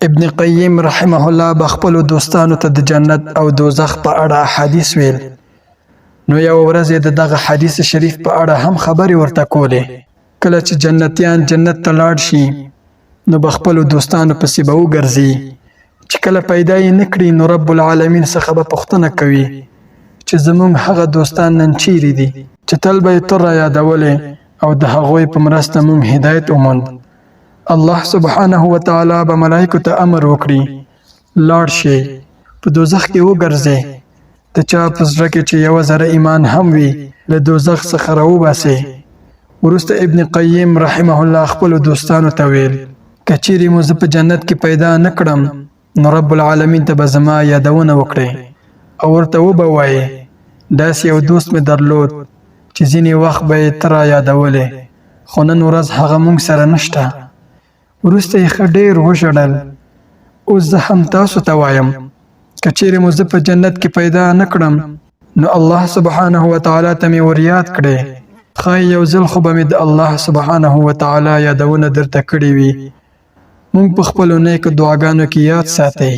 ابن قیم رحمه الله به خپلو دوستانو ته د جنت او دوزخ په اړه احادیث ویل، نو یوه ورځ یې د دغه حدیث شریف په اړه هم خبرې ورته کولې. کله چې جنتیان جنت ته لاړ شي نو به خپلو دوستانو پسې به وګرځي، چې کله پیدا یې نه کړي نو رب العالمین څخه به پوښتنه کوي چې زموږ هغه دوستان نن چیرې دي چې تل به یې ته را یادولې او د هغوی په مرسته موږ هدایت وموند. الله سبحانه وتعالی به ملائکو ته امر وکړي، لاړ شئ په دوزخ کې وګرځئ، د چا په زړه کې چې یوه ذره ایمان هم وي له دوزخ څخه راوباسئ. وروسته ابن قیم رحمه الله خپلو دوستانو ته ویل، که چیرې مو زه په جنت کې پیدا نه کړم نو رب العالمین ته به زما یادونه وکړئ او ورته وبه وایئ، داسې یو دوست مې درلود چې ځینې وخت به یې ته را یادولې، خو نن ورځ هغه مونږ سره نشته. وروسته یې ښه ډېر وژړل. اوس زه هم تاسو ته وایم، که چیرې مو زه په جنت کې پیدا نه کړم نو الله سبحانه وتعالی ته مې وریاد کړئ، ښایي یو ځل خو به مې د الله سبحانه وتعالی یادونه درته کړې وي. مونږ په خپلو نیکو دعاګانو کې یاد ساتئ.